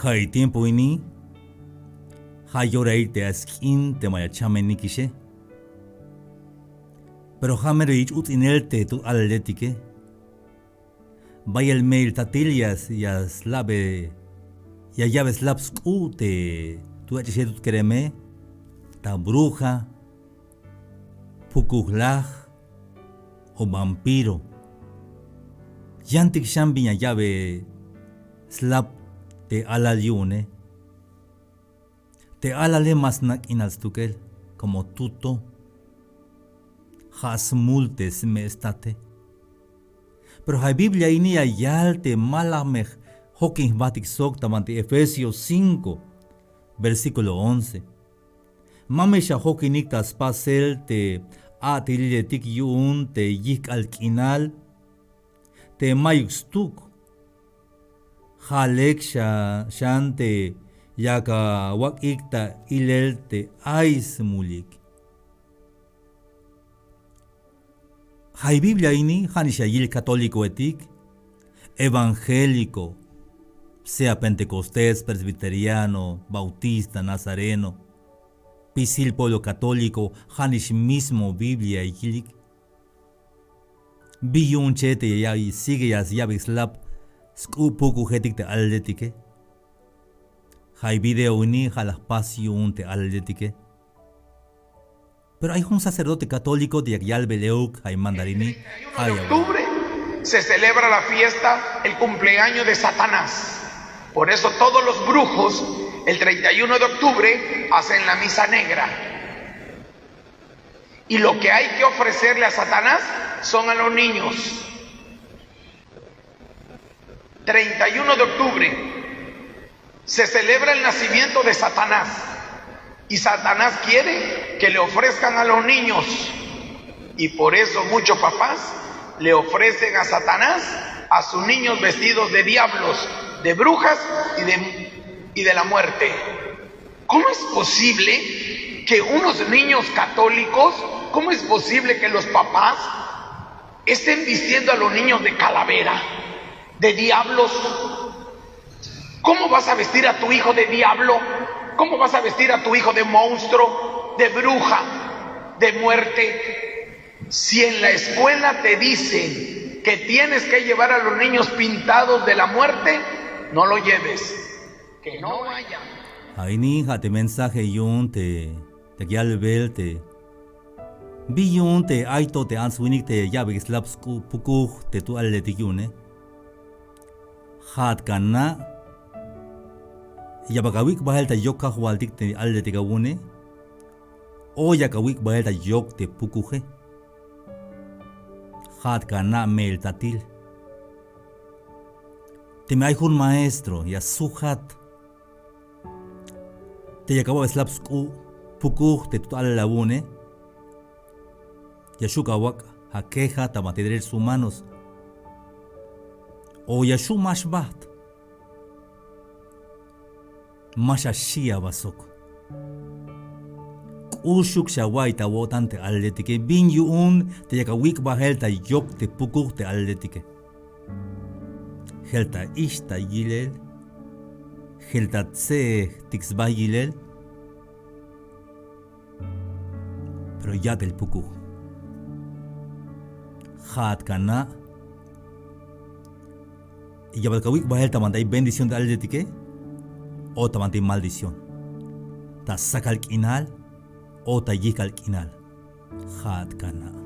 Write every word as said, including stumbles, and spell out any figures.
Ja' i tiempo ini ja' yorail te a sk'in te ma ya chamenikixe. Pero ja' mero yich' uts'inel te tut alaletike. Bayel me'il tatil ya ya slabe, ya ya'be slap sk'u' te tut ach'ixe tut kereme, ta bruja, pukujlaj o vampiro. Yantik xan bin ya ya'be slap te alal yu'une. Te alale ma sna' k'inal stukel, komo tuto. Ja' smul te sme' state. Pero ja' Biblia ini ya yal te ma la me jokin jbatik sok ta banti Efesios cinco, versículo once. Ma me xajokinik ta spasel te a'teliletik yu'un te yijk'al k'inal te mayuk stuk. Ja' lek xan te yak awak'ik ta ilel te ay smulik. Ja' i Biblia ini ja'nix ya yil católicoetik, evangélico, sea pentecostés, presbiteriano, bautista, nazareno, spisil pueblo católico, ja'nix mismo Biblia ya yilik. Bi yu'un che te ya sigue ya ya'bey slap sk'u' pukujetik te alaletike. Ja' i video ini ja' la jpas yu'un te alaletike. Pero ay jun sacerdote católico te yak yalbel euk ja' i mandar ini. Ja' ya octubre se celebra la fiesta, el cumpleaños de Satanás. Por eso todos los brujos, el treinta y uno de octubre, hacen la misa negra. Y lo que hay que ofrecerle a Satanás son a los niños. Treinta y uno de octubre se celebra el nacimiento de Satanás. Y Satanás quiere que le ofrezcan a los niños. Y por eso muchos papás le ofrecen a Satanás a sus niños vestidos de diablos, de brujas y de, y de la muerte. ¿Cómo es posible que unos niños católicos, cómo es posible que los papás estén vistiendo a los niños de calavera, de diablos? ¿Cómo vas a vestir a tu hijo de diablo? ¿Cómo vas a vestir a tu hijo de monstruo, de bruja, de muerte? Si en la escuela te dicen que tienes que llevar a los niños pintados de la muerte, no lo lleves. Que no vaya. Ja' ini ja' te mensaje yu'un te te yak yalbel te bi yu'un te ay to te ants winik te ya'bey slap sk'u' pukuj te tut alaletik yu'une. Ja'at ka na' ya bal awik' bajel ta yok kajwaltik te alaletik awu'une, o yak awik' bajel ta yok te pukuje. Ja'at ka na' me'il tatil. Teme ay jun maestro ya sujat te yak awa'be slap sk'u' pukuj te tut alal awu'une, ya xu' ka awak' akeja ta banti derechos humanos, o ya xu' ma xbajt, ma xaxi' aba sok. K'uxuk xawa'iy ta awo'tan te alaletike bin yu'un te yak awik' bajel ta yok te pukuj te alaletike. Jel ta ixta yilel, jel ta tse'ejtik sba yilel, pero ya'tel pukuj. Ja'at ka na', ya bal ka awik' bajel ta banti ay bendición te alaletike o ta banti ay maldición, ta sakal k'inal o ta yijk'al k'inal. Ja'at ka na'.